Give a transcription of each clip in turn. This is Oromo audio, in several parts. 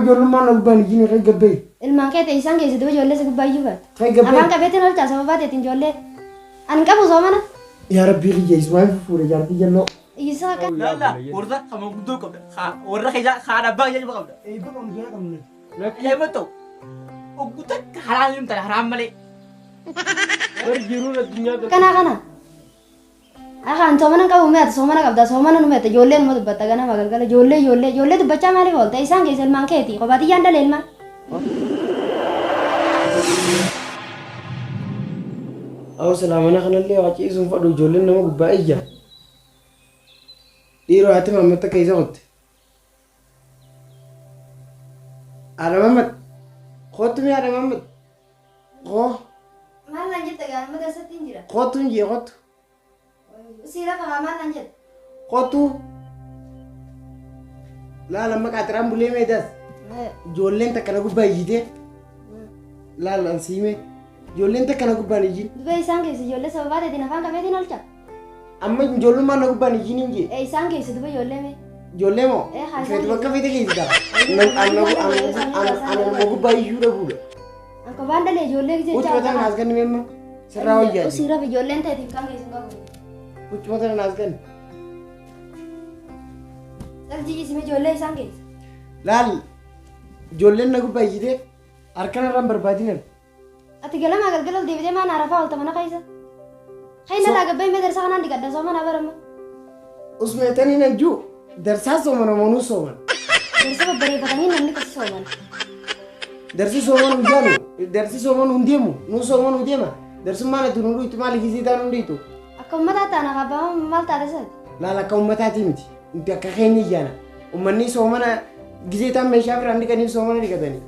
Ijoollummaan na gubbaan ijjiin irra gabbee. Ilmaan kee ta'e isaan keessa duba ijoollee si gubbaa iyyuu baate. Kai gabbee. Afaan qabeetiin olchaa sababaa ta'eetiin ijoollee. Ani hin qabu soomana. Yaa Rabbii kiyya Ismaa'il fufuudha jaartii jalloo. Iyyisaa akka. Lalla warra kama guddoo qabda. Warra keessa haadha abbaa keessa qabda. Eebba qabnu jala qabnu. Eebba ta'u. Oggu takka haraan hin taane haraan malee. Bar jiruun addunyaa tokko. Kanaa kana. Akaan soomana hin qabu mi'aata soomana qabda soomana nu mi'aata ijoollee numa dubbatta ganama galgala ijoollee ijoollee ijoollee dubbachaa maaliif oolta isaan keessa ilmaan keeti kophaa xiyyaan dhalee ilmaan. Awwa silaa mana kanallee waa ciisuun fadhu ijoolleen nama gubbaa iyya. Dhiiroo haati maammatta keessa kutte. Haadha Maammat. Kottu mee haadha Maammat. Koo. Maal naan jette gaa nama darsatti hin jira. Kottu hin jee kottu. Usii lafa haa maal naan jette. Kottu. Laal amma qaaxiraan bulee meedas. Ijoolleen takka na gubbaa iyyitee. Laal an siimee. Ijoolleen takka na gubbaan iyyin. Dubee isaan keessa ijoollee sababaa ta'eetiin afaan qabeetiin olcha. Amma ijoollummaan na gubbaan iyyin hin jee. Ee isaan keessa duba ijoollee mee. Ijoollee moo? Ee, haa isaan Feetu bakka keessa. feete keessa ta'a. An gubbaa iyyuu dhabuudha. An kophaan dhalee ijoollee gisee Huccuma tana naas kenni meemma. Sirraa wayyaa. Usii rafi ijoolleen ta'eetiin kan keessa hin qabu. Huccuma tana naas kenni. Calji isime ijoollee isaan keessa. Laal ijoolleen na gubbaa iyyitee harka narraan barbaadinan. Ati galamaa galgala ol deebitee maan arafaa oolta mana keessa. Kai narraa gabbee mee darsa kanaan dhiqadha soomana barama. Usmeetanii nan juu darsaa soomana moo nuu sooman. Darsa babbareeffatanii namni kasi sooman. Darsi sooman hin jaanu darsi sooman hin deemu nuu sooman hin deema. Darsummaan ati nu dhiitu maali gisee taanu hin dhiitu. Akka uummataa taana kabbaa maal taate sati. Laal akka uummataatii miti. Nuti akka keenya iyyaana. Uummanni soomana gisee taan meeshaa biraan dhiqaniif soomana dhiqatanii.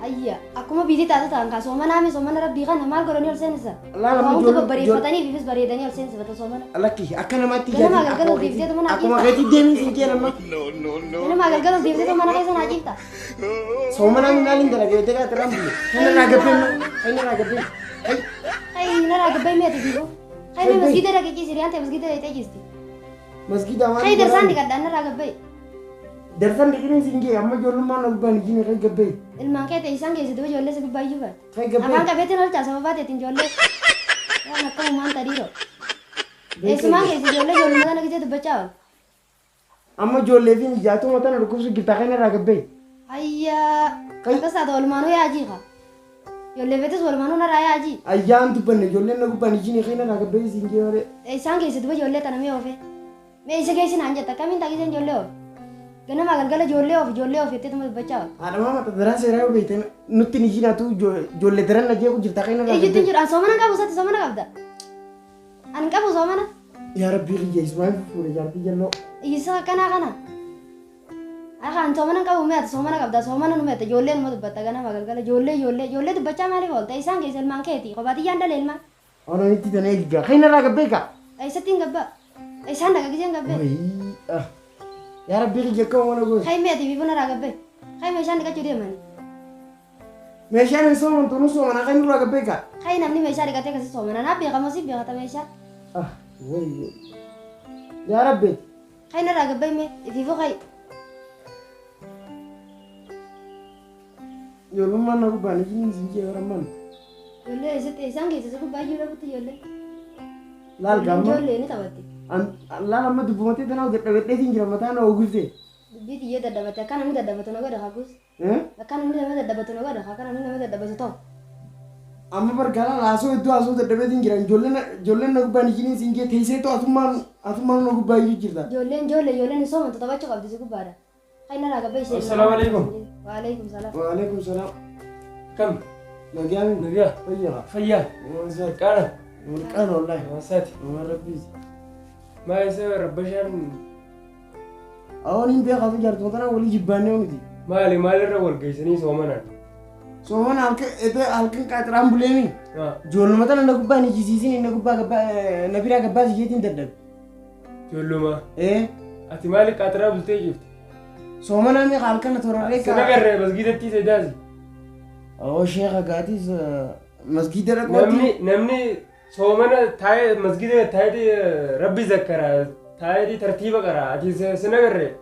Ayya akkuma biitii taate ta'an kaa soomanaa mi soomana rabbii kana maal godhanii ol seensa. Laal amma Waa hunda ijoollee babbareeffatanii ifis bareedanii ol seensifata soomana. Lakki akka namaatti Ganamaa ijaatiin galgala deebitee mana akkuma ciifta. keetii deemin siin jeen amma. Ganamaa galgala deebitee mana keessa naa ciifta. Soomana maaliin dalagee deegaa tiraan biyya. Kan irraa gabbeen kan irraa gabbeen. Kai narraa gabbee meeti fiigu. Kai mee masgiida dhaqee ciisi riyaan ta'e masgiida dhaqee ciisti. Masgiida waan. Kai darsaan dhiqadha narraa gabbee. Darsaan dhiqineen siin jee amma ijoollummaan na gubbaan ijjiin irra gabbee. Ilmaan kee ta'e isaan keessa duba ijoollee si gubbaa iyyuu baate. Kai gabbee. Afaan qabeetiin olchaa sababaa ta'eetiin ijoollee. Waan akka uumaan tadhiiroo. Eessumaan keessa ijoollee ijoollummaa kana gisee dubbachaa oolu. Amma ijoollee fi ijaatuma tana dhukkubsu jirta kan irraa gabbee. Ayyaa. Kai. Akkas taate walumaanuu yaajii kaa. Ijoollee feetis walumaanuu narraa yaajii. Ayyaan dubbanne ijoolleen na gubbaan ijjiin irra irraa gabbee siin jee malee. Isaan keessa duba ijoollee tana mee oofe. Mee isa geessi naan jetta akkamiin taakiseen ijoollee oofe. Ganamaa galgala ijoollee oofe ijoollee oofe jetteetuma dubbachaa oolu. Haadha maama daran seeraa yoo beekte nutti ni jinaatu ijoollee daran na jeequ jirta kan irraa Ejjutti hin gabbee. jiru an soomana hin qabu sati soomana qabda. An hin qabu soomana. Yaa Rabbii kiyya Ismaa'il fufuudha jaartii jalloo. Iyyisaa akkanaa kana. Akaan soomana hin qabu mi'aata soomana qabda soomana nu mi'aata ijoollee numa dubbatta ganama galgala ijoollee ijoollee ijoollee dubbachaa maaliif oolta isaan keessa ilmaan keeti kophaa xiyyaan dhalee ilmaan. Oromitti tana eeggaa kan irraa gabbee kaa. Eessatti hin gabbaa? Isaan dhaqa giseen gabbee. Wayii ah. Yaa Rabbii kiyya akkama mana goota. Kai mi'aati fi buna irraa gabbee. Kai meeshaan dhiqachuu deemani. Meeshaan hin soomantu nu soomana kan irraa gabbee kaa. Kai namni meeshaa dhiqatee akkasii soomana. Naa beekamoo si beekata meeshaa. Ah wayii. Yaa Rabbi. Kai narraa gabbee mee ifiifuu kai. Ijoollummaan na gubbaan ijjiin siin jee baramman. Ijoollee eessatti isaan keessa si gubbaa iyyuu dhabutti ijoollee. Laal gaamma. Ijoollee ni taphatti. Laal amma dubbumatee tanaa dadhabadheetiin jira mataa na ogulte. Dubbii xiyyee dadhabate akka namni dadhabatu na godha haguus. Akka namni nama dadhabatu na godha akka namni nama dadhabatu ta'u. Amma bargaalaa haasoo iddoo haasoo dadhabeetiin jira ijoolleen na gubbaan ijjiin siin jee teesseetu atummaan atummaan na gubbaa iyyuu jirta. Ijoolleen ijoollee ijoolleen hin soomantu taphachuu qabdi si gubbaadha. Kai narraa gabbee ishee. Assalaamu alaikum. Waalaikum salaam. Waalaikum salaam. Kam? Nagaan Nagaa. fayyaa. Fayyaa. Waan Qaana. Mulqaan wallaahi. Waasaati. Waan rabbiiti. Maa isa rabbashaan Awoon hin beekatu jaartuma tanaa walii jibbaannee miti. maali maalirra wal geessanii soomanaan? Soomana halkan ete halkan qaaxiraan buleemi. Haa. Ijoolluma tana na gubbaan ijjisiisin na gubbaa gabbaa na biraa gabbaa sijeetiin dadhabe. Ijoolluma. Ee Ati maali qaaxiraa bultee jirti? soomana meeqa halkan na torarree Sin agarree masgiidattii sedaasi. Oo sheekha gaatis masgiida dhaqootti. Namni namni soomana taa'ee masgiida taa'ee rabbi zakkara taa'ee tartiiba qara ati sin agarree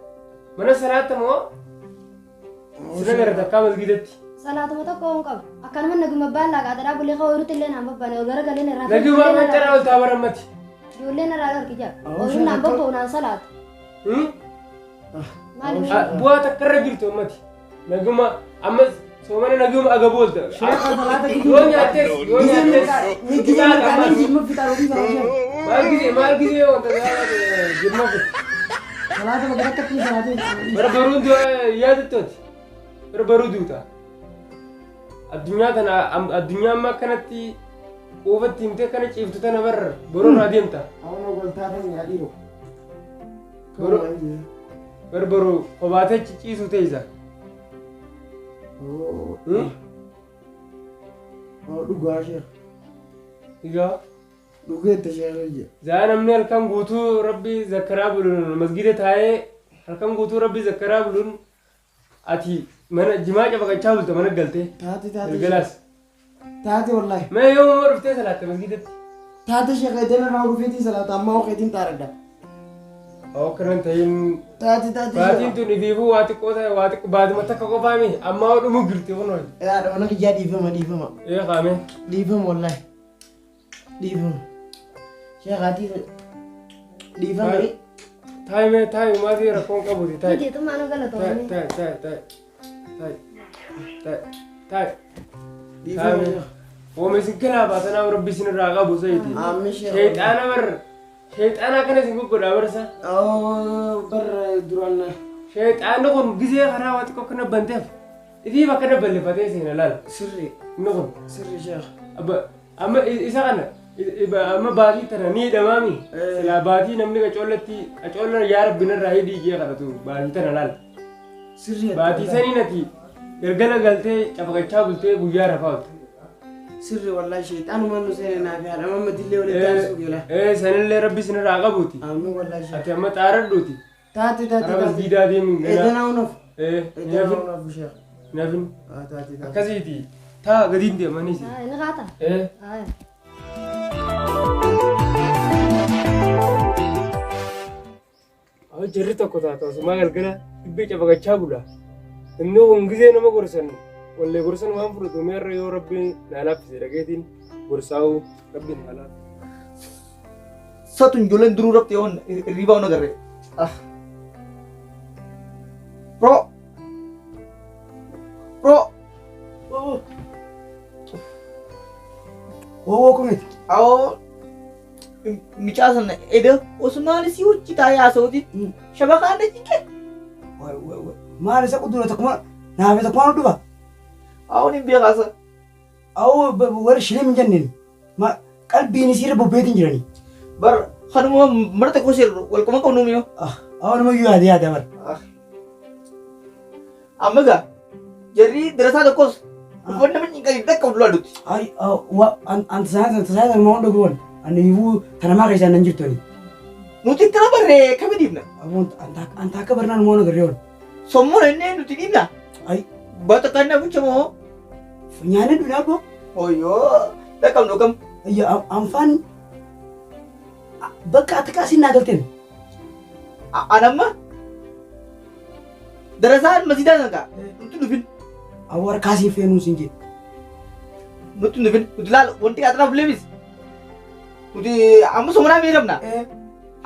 mana salaatti moo? Sina gara takkaa masgidatti. Salaatuma tokko hin qabu. Akkanuma naguma baallaa qaxaraa bulee ooyiruutti illee naan babbaane ol garagalee irraa. Naguma mancaraa ol taa barammati. Ijoolleen irraa dhorki jaa. Ooyiruun naan bobba'u naan salaatu. Maali? Bu'aa takka irra jirtu ammati. Naguma ammas soomana naguma agabuu oolta. Yoo nyaattes yoo nyaattes. Gizee mirqaanii jilma fixaa yookiin salaata. Maal gizee wanta jilma fixa. Salaata bakka takkatti salaatee. Bara baruun yaadattooti. Bara baruu duuta. Addunyaa tana addunyaa amma akkanatti quufatti himtee akkana ciiftu tana barra boroo irraa deemta. Awwa goltaa tan yaa dhiiroo. Bara baruu qobaatee ciciisu teessa. Dhugaa sheekh. Egaa. Dhugeetta sheekh. Zaa namni halkan guutuu rabbi zakkaraa buluun masgida taa'ee halkan guutuu rabbi zakkaraa buluun ati mana jimaa cabaqachaa bulta mana galtee. Taate taate. Galgalaas. Taate wallaahi. Mee yoomuma dhuftee salaatte masgidatti? Taate sheekh edana irraa dhufeetii salaata ammaa okeetiin taaradha. Akkanan ta'in. Taate taate. Baatiin tun ifiifuu waa xiqqoo ta'e waa xiqqoo baatuma takka qofaami ammaa dhumuu girti kunoo. Yaada mana kiyyaa dhiifama dhiifama. Ee qaame. Dhiifama wallaahi. Dhiifama. Sheekh ati dhiifama. Taayi mee taayi maatii rakkoon qabuuti taayi. Miti tummaa nu galatoomne. Taayi taayi taayi taayi taayi taayi. Dhiifama. Wooma isin kanaa baasanaa rabbi isin irraa qabu sayti. Amin sheekh. Sheexaana barra. Sheexaana akkana isin goggodhaa barsa. Barra duraan. Sheexaanni kun gizee karaa waa xiqqoo akkana banteef ifiif akkana balleeffatee seena laala. Sirri. Inni kun. Sirri sheekh. Amma isa kana amma baatii tana ni hidhamaami. Silaa baatii namni qacoollatti qacoolla yaa rabbi narraa hidhii jee kadhatu baatii tana laala. Sirri. Baatii saniin ati galgala galtee cafaqachaa bultee guyyaa rafaa oolte. Sirri wallaahi sheexaanuma nu seene naaf yaada amma dillee walitti aansuu geela. Sanillee rabbi isinirraa qabuuti. Amin wallaahi sheekh. Ati amma xaaradhuuti. Taate taate Arabas taate. diidaa deemin ganaa. Edanaa unuuf. Edanaa Nafin. unuuf sheekh. Nafin. Taate taate. Akkasiiti. Taa gadiin deemaniis. Inni kaata. Jarri tokko taata osumaa galgala dhibbee cafaqachaa bula. Inni kun gizee nama gorsan wallee gorsan waan fudhatu meerra yoo rabbi naa laaffise dhageetiin gorsaa'uu rabbi naa laaffise. Satun ijoolleen duruu rabbi yoon hirribaa on agarre. Bro. Bro. Wowoo kumiti. Awoo mucaa sana eda osumaan si hojii taa'ee haasa'uuti shabakaan na cinqe. Maal isa qudura tokkuma naafe tokkuma nu dhufa. Awoo ni beekaasa. Awoo warri shilim hin jenneen qalbiin isiirra bobbeetiin jiranii. Bar kanuma marta koo seerru walquma qabnu miyo. Awoo nama iyyuu yaade yaade bar. Amma gaa jarri darasaa tokkos uffanni nama cinqanii dhaqqa fuula dutti. Ay anta saayinsa nama hunda goon ani iyyuu tanamaa keessaa nan jirtu ani. Nuti akkana barree kami dhiibna? Abuun anta akka barnaan moo agarree oolu. Sommuun inni nuti dhiibna? Ay. Baata kan na bulcha moo? Nyaanni dhunaa boo. Oyyoo dhaqabnu kam? Ayya anfaan bakka ati kaasiin naa galteen. Anamma darasaan masiidaa sana kaa nuti dhufin. Awwaara kaasiin feenuu siin jedhe. Nuti dhufin nuti laal wanti qaxaraaf leemis. Nuti amma somonaa miidhamna.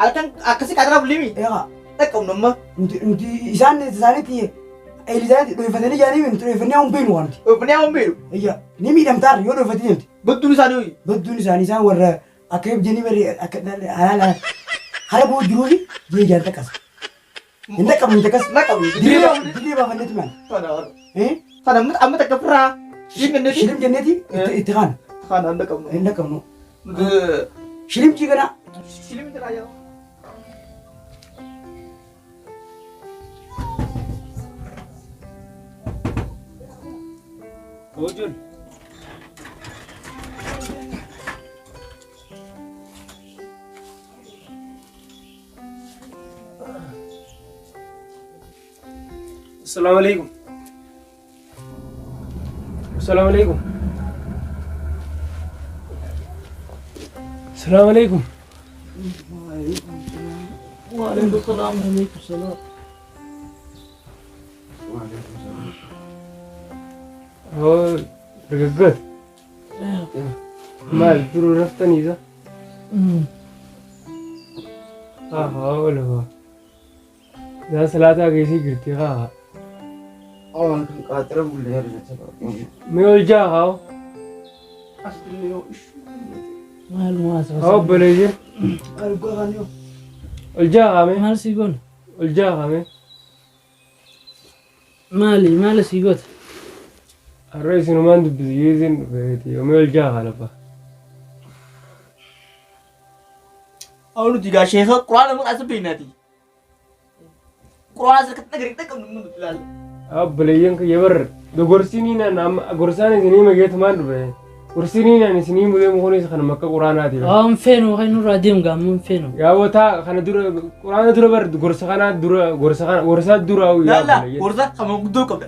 Halkan akkasii qaxaraaf leemi. Eegaa. Dhaqabnu amma. Nuti isaan isaanitti isaanitti dho'ifatanii jaanii nuti dho'ifannee waan beenu waan nuti. Dho'ifannee waan beenu. Ayya ni miidhamtaar yoo dho'ifatanii deemte. Badduun isaanii hoyi. Badduun isaanii isaan warra akka ibjanii bari akka halaala hara boo jiruufi jeejaan taqqasa. Hin dhaqqabnu hin taqqas. Dhaqabnu. Dirree baafanneetu maal? Kana. Kana amma takka firraa. Shilim jenneeti. Shilim jenneeti itti kaana. Kaana hin dhaqqabnu. Hin dhaqqabnu. Shilim ciiganaa. Shilim jiraa yaa. Hojii. Assalamu alaikum. Assalamu alaikum. Assalamu alaikum. Wa alaikum salam. Wa alaikum salam. Wa alaikum salam. Hoo dargaggoota. Maal duruu raftanii isa? Haa haa oolama. Isaan salaataa geessii jirti haa. Awwaan kan qaaxira bullee Mee ol jaa haa. Maal maas Haa obboleeyye. Ol jaa haa mee. Maal sii goona? Ol jaa haa mee. Maali maal sii goota? Har'a isinumaan dubbisi isin dhufeeti. Mee ol jaa haa lafa. Awwa nuti gaa sheeka quraana maqaa isa beeknaati. Quraana sirkatti nagari dhaqabnu nu ilaalla. Haa obboleeyyan kiyya bar dogorsinii naan amma gorsaan isinii mageetumaan dhufe. Gorsinii naan isinii mudee mukunis kan makka quraanaati. Waan feenu kan nurraa deemu gaammoo hin feenu. Yaa wotaa kana dura quraana dura bar gorsa kanaa dura gorsa kana gorsaa dura yaa Laalla obboleeyyan. gorsa kan guddoo qabda.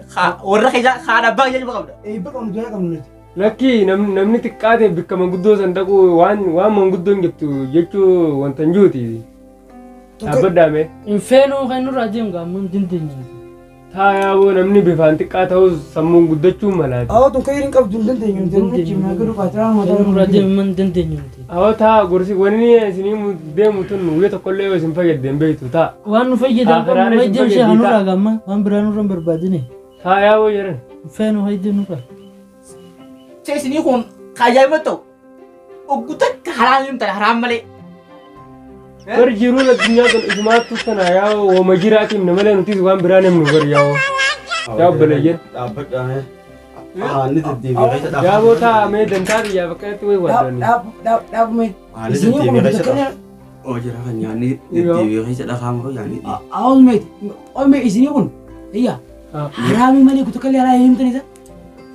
Warra keessaa haadha abbaa keessa qabda. Eebba qabnu du'aa qabnu nuti. Lakkii namni xiqqaa ta'e bikka manguddoo san dhaqu waan waan manguddoon jettu jechuu wanta hin jiruuti. Dhaabbadhaa mee. Hin feenu kan nurraa deemu gaammoo hin dandeenyu. Taa yaaboo namni bifaan xiqqaa ta'us sammuun guddachuu malaati. Awwa tun kayiriin qabdu hin dandeenyu. Nuti cimnaa garuu qaaxiraa Kan nurraa deemu hin dandeenyu. Awwa taa gorsi wanni isinii deemu tun guyyaa tokkollee yoo isin fayyadde hin beektu taa. Waan nu fayyadan qabnu Akiraanis hin fayyadamu ishee fayyaddi nurraa taa. gaamma waan biraa nurra hin barbaadine. Taa yaaboo jedhan. Hin feenu fayyadamu nurraa. Isinii kun kaayyaa ta'u. Oggu takka haraam hin taane haraam malee. Bar jiruun addunyaa kun isumaattu tana yaaboo wooma jiraatiif namalee nutis waan biraa namnu bar yaaboo. Yaa obboleeyyan. Dhaabbadhaa mee. Haalli deddeebi'ee keessa dhaabbadha. Yaaboo taa mee dantaa xiyyaa bakka itti wayi waddani. Dhaabume. Haalli deddeebi'ee keessa dhaabbadha. Oo jira kan nyaanni deddeebi'ee keessa dhaqaamu kan nyaanni. Awwa meeti. Oome isinii kun. Iyya. Haraamii malee kutukallee haraamii himtan isa.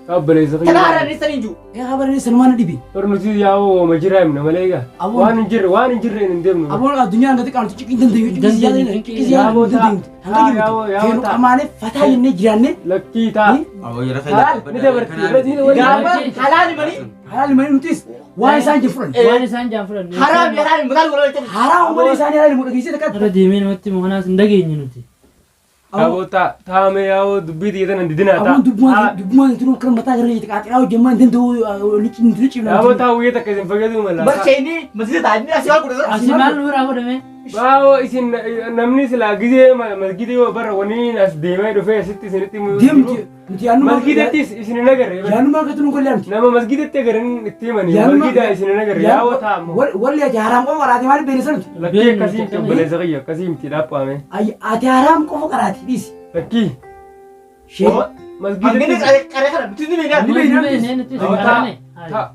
Yaa obboleessa Tana kiyya. haaraan isaan hin jiru. Ee habaranii sanumaan dhibi. Bar nuti yaaboo wooma jiraa himna malee egaa. Aboon- Waan hin jirre waan hin jirre hin deemnu. Aboon addunyaan gati qaamtu ciqii hin dandeenyu. Dandeenyu, Ciqii Yaaboo hin taa. dandeenyu. Hanga Yaaboo, jirutti. yaaboo Feenu taa. qamaanee fataa jennee jiraannee Lakkii taa. Awwa jira kan Ni dabarti. Irratti Gaafa halaali malee halaali malee nutis waan isaan jiru fudhanne. Waan isaan jaan fudhanne. haraami haraami mataan wal walitti. Haraam malee isaanii halaali mudhageessee takka. Irra deemee namatti mo'anaas hin dhageenye nuti. Yaaboo taa taame yaaboo dubbii xiyya tana didinaa taa. Aboon dubbumaan dubbumaan turuu kan mataa gara jetti qaaxiraa hojjemmaa hin danda'u nuti cimna. Yaaboo taa guyyaa takka isin fayyaduu mala. Barsheenii masjida taa'anii asii waan godhatan. Asii maal nu biraa godhame? Baawoo isin namni silaa gizee masgida yoo bara waniin as deemee dhufee asitti isinitti himu Deemti jiru. nuti yaanuma Masgidattis isin hin agarre. yaanuma akka tunu kollee nuti. Nama masgidatti agaran itti himanii masgida isin hin agarre yaaboo taa ammoo. Walli ati haraam qofa qaraate maaliif beena sanuti? Lakkii akkasii miti obboleessa kiyya akkasii miti dhaaphaame. Ati haraam qofa qaraate dhiisi. Lakkii Shee Hangini masgidatti qaree kana nuti ni beekna. Ni beekne nuti Yaaboo taa taa.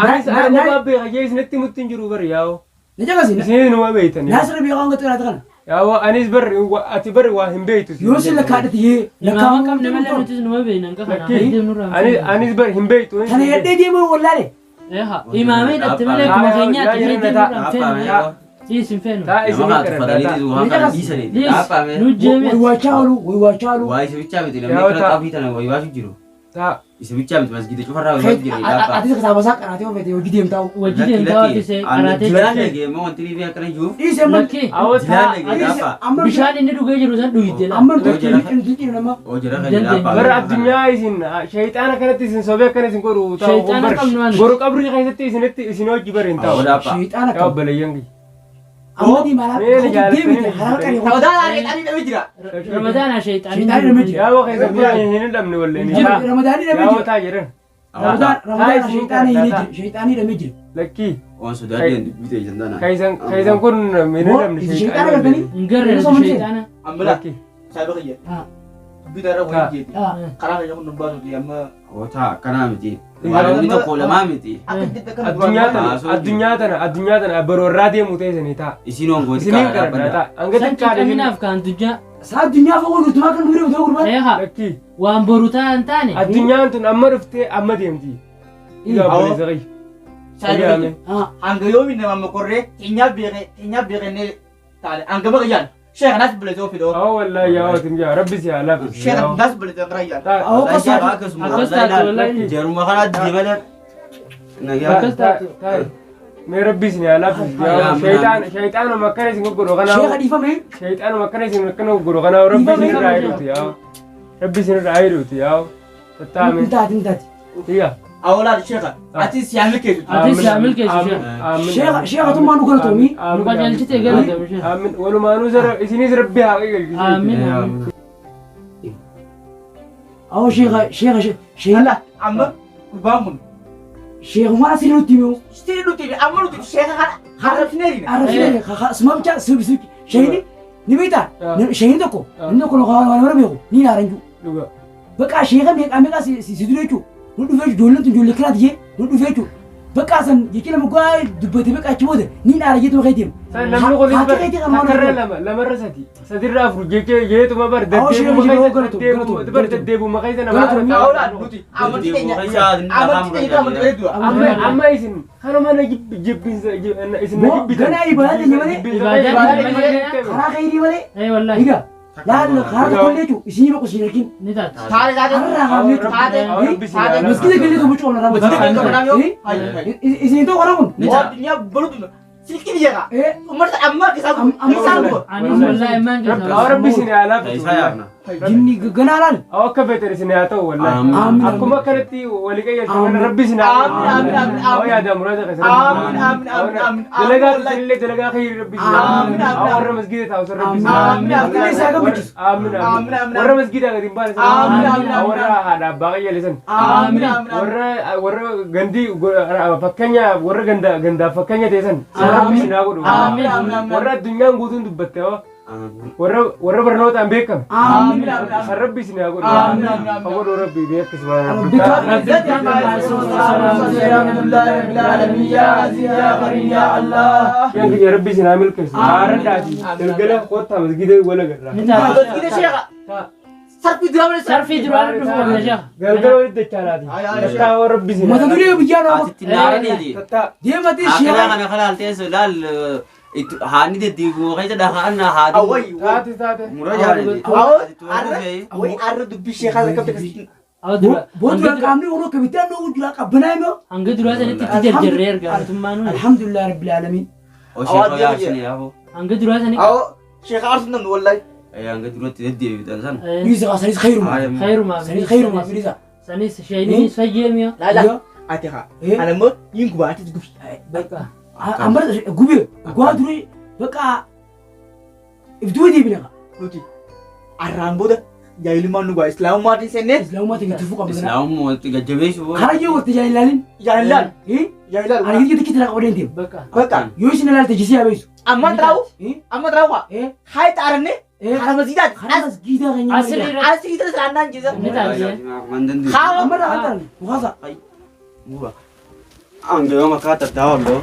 Anis ana kophaa beeka jee isinitti himutti hin jiru bari yaaboo. na jagasi. Isin numa beeytanii. Naasirra beekaa hanga xiraate kana. Yaaboo anis bari ati bari waa hin beeytu. Yoo si lakkaadhate yee Imaama qabne malee nutis numa beekna hin qabna. Lakkii Fayyadamu nurraa. anis anis bari hin beeytu. Tana yadhee deemuu wallaale. Imaamee hidhatte malee akkuma keenyaatti fayyadamu nurraa hin feenu. Siis hin feenu. Taa isin Nama kadhadhaa tuffataniitis waan kana dhiisanii. Dhaabbaame. Nu jeeme. Waywachaa oolu waywachaa oolu. Waa isa bichaa miti namni kana xaafii tana waywaashu jiru. Taa Isa bichaa miti masgida cufarraa waywaashu jiru. Dhaabbaa. Atis kitaaba qaraatee oofete hojii deemtaa. Wajji deemtaa waatise qaraatee. Jilaan dhagee immoo wanti ni akkana jiruuf. Dhiise amma Lakkii awwa taa Jilaan dhagee dhaabbaa. amma bishaan inni dhugee jiru san dhuyite laa. amma nuti cina nama. Oo jira kan dhaabbaa. bara addunyaa isin shayxaana kanatti isin sobee akkana isin godhu ta'u Shayxaana qabnu ani. boru qabrii keessatti isinitti isin hojii bara hin ta'u. Awwa dhaabbaa. Shayxaana Yaa kam. obboleeyyan kiyya. Amma diimaa Mee na jaalatanii deemite haraam qaree. Ramadaan haadha dhabee jira. Ramadaana shayxaanii. Shayxaanii dhabee jira. Yaaboo keessa biyya hin dhabne walleen. Ramadaanii dhabee Yaaboo jira. taa jedhan. Ramadaan Taa isin shayxaanii kadhadhaa. jira. Shayxaanii dhabee jira. Lakkii Waan sodaadheen dubbii ta'e tana. keessan keessan kun hin dhabne Shayxaana galtanii. Hin garre nuti shayxaana. Amma laa Lakkii. saayiba kiyya. Dubbii taarra wayii jeeti. Karaa keenya kun nu baasuuti amma. Oo taa akkanaa miti. Waan namni tokko lamaa miti. Akka itti akkana Addunyaa duraan tana addunyaa tana addunyaa tana baroorraa deemu teessanii taa. Isin hongooti Isiniin karaa kadhadhaa dhaabbadha. taa. Hanga San xiqqaadha isin. ciqaminaaf kaan dujjaa. Saa addunyaa fagoo durtumaa kan durii utoo gurbaan. Eeha Lakkii waan boru ta'an taane. addunyaan tun amma dhuftee amma deemti. Yaa obboleessa kiyya. Saayiba kiyya. Hanga yoomi nama amma korree keenyaaf beekee keenyaaf beekee taane hanga maqa jaan. Sheekh naas bilee ofii dhoo. Awwa wallaahi yaa waatim yaa rabbi si haa laaffisu. Sheekh naas bilee gara jaan. Taa Awwa Akkasuma qosaa. akkasuma. Akkas taate wallaahi. Jaruma kana deemalee. Nagaa. Akkas taate. taa mee rabbi isin haa laaffisu. Yaa Shayxaan shayxaanuma akkana isin goggodhu Sheekha kanaaf dhiifame. shayxaanuma akkana isin akkana goggodhu kanaaf rabbi isin irraa hidhuuti yaa. Rabbi isin irraa hidhuuti yaa. Tattaame. Hin taati hin taati. Iyya. Awolaal sheekha. Ati siyaamil keessu. Ati siyaamil keessu sheekha. Sheekha sheekhatummaa nu galatoomii. Nu qajeelchite galatoomi sheekha. Aamin. Walumaanuu zara isinis rabbi haa qajeelchisu. Aamin. Aamin. Awoo sheekha sheekha sheekha. Ala amma gurbaan kun. Sheekhumaan asii nutti himu. Sirri nuti amma nuti sheekha kana harrabsineerina. Arrabsineeri sumamcha sheekni ni beektaa sheekni tokko namni tokko waan bara beeku ni ilaalan jiru. Dhuga. Bakka sheekha meeqaa meeqaa si dura jechuudha. Nu dhufee ijoolleen tun ijoollee kiraati jee nu dhufee jechuudha. Bakka san jechi nama gaa dubbate bakka achi booda ni ilaala jeetu bakka deema. San namni kunis Haati keetii kan maal takkarra godhu? lama lamarra sadi sadirra afur jechee jeetuma bar Awoo sheekha deddeebuma sheekha keessa galatoom deddeebuma bar galatoom deddeebuma keessa nama galatoom. Awolaal nuti amantii keenya amantii keenya amantii bareeddudha. Amma amma isin kanuma na jibbinsa isin na Moo jibbitan. ganaa ibaadaa teenya malee Ibaadaa teenya malee. karaa khayrii malee Eh wallahi. egaa laal karaa tokko illee jechuudha isinii boqo isin argin Ni taati. Taate taate. har'aa kaafne jechuudha. Taate. Taate. Masgida galee tokko bocoon irraa Masjida galee tokko naam yoo. Isin tokko karaa kun. Ni ta'a. Addunyaa baruutu silkii biyya kaa. Eh Ummata amma keessaa Amma- isaan guba. Anis wallahi immaan keessa. Awwa rabbi isin haa laaffisu. Isaa yaafna. jinni ganaa laal. Awwa akka feetan isin haa ta'u wallahi. Aamin. Akkuma akkanatti walii qayyartan kana Aamin. rabbi isin haa Aamin, aamin, aamin, Awwa yaada muraasa keessa. Aamin, aamin, aamin, aamin. Dalagaa Wallahi. isinillee dalagaa khayrii rabbi isin haa Aamin, aamin, Awwa warra masgiida taa'u san rabbi isin haa Aamin, aamin, Rabbi isaa gammachiisu. Aamin, Aamin, aamin. aamin, Warra masgiidaa gadi hin baane san Aamin, aamin, Awwa warra haadha abbaa qayyale san. Aamin, aamin, aamin. Warra warra gandii fakkeenya warra ganda gandaaf fakkeenya ta'e san rabbi isin haa godhu. Aamin, aamin, aamin. Warra addunyaan guutuun dubbatte awwa Aamin. warra warra barnootaan beekame. Aamin, aamin, aamin. San rabbi isin haa godhu. Aamin, aamin, aamin. Haa godhu rabbi beeksisa. Yan kiyya rabbi isin haa milkeessu. Haaradhaati. Galgala kottaa masgida wal agarra. Ni taati. Masjida sheekha. Sarfii duraa malee Sarfii duraan dhufu qabna sheekha. Galgala walitti dachaanaati. Tattaa rabbi isin haa Mata duree biyyaa nama Asitti naara deedi. Tattaa. deematee Akkanaa sheekha. kana kalaaltee laal haanni deddeebi'u keessa dhahaan haadhi. Awwayi. Taate taate. Mura jaalladhi. Awwayi arra dubbii sheekhaa akkamitti akkasitti. Awwa dura. Booda qaamni yeroo kamitti annoo jira qabbanaa immoo. Hanga duraa sanitti itti jarjarree erga mootummaa nuyi. Alhamdulillah rabbil alamin. Osoo yaasni yaafoo. Hanga duraa sanitti. Awwa sheekha aarsuun namni wallahi. Hanga duratti deddeebi'an sana. Bilisa kaa sanis khayruma. Khayrumaa. Sanis khayruma bilisa. Sanis sheeyninis fayyeemiya. Laala. Ati haa. Ana immoo niin gubaa ati gubi. Bakka. Amma gubee gaa durii bakka ibduu deebina kaa. Nuti arraan booda jaahilummaan nu gaa islaamummaatiin seennee Islaamummaa ta'e itti fuqama. Islaamummaa walitti gajjabeessu. Karaa yoo walitti jaalalin. jaahilaan jaahilaan. Ani gidi kitti raqa odeen deema. Bakka. Bakka Yoo isin ilaalte jisii habeessu. amma xiraa'u amma xiraa'u haa xaaranne karaa masjiidaati. Karaa masjiidaa kan nyaannu. Asirri irratti. Asii irra siraannaan jisa. Ni taati. Haa Amma irraa kan ta'an mukaasa. Hanga yoo makaa tattaa olloo.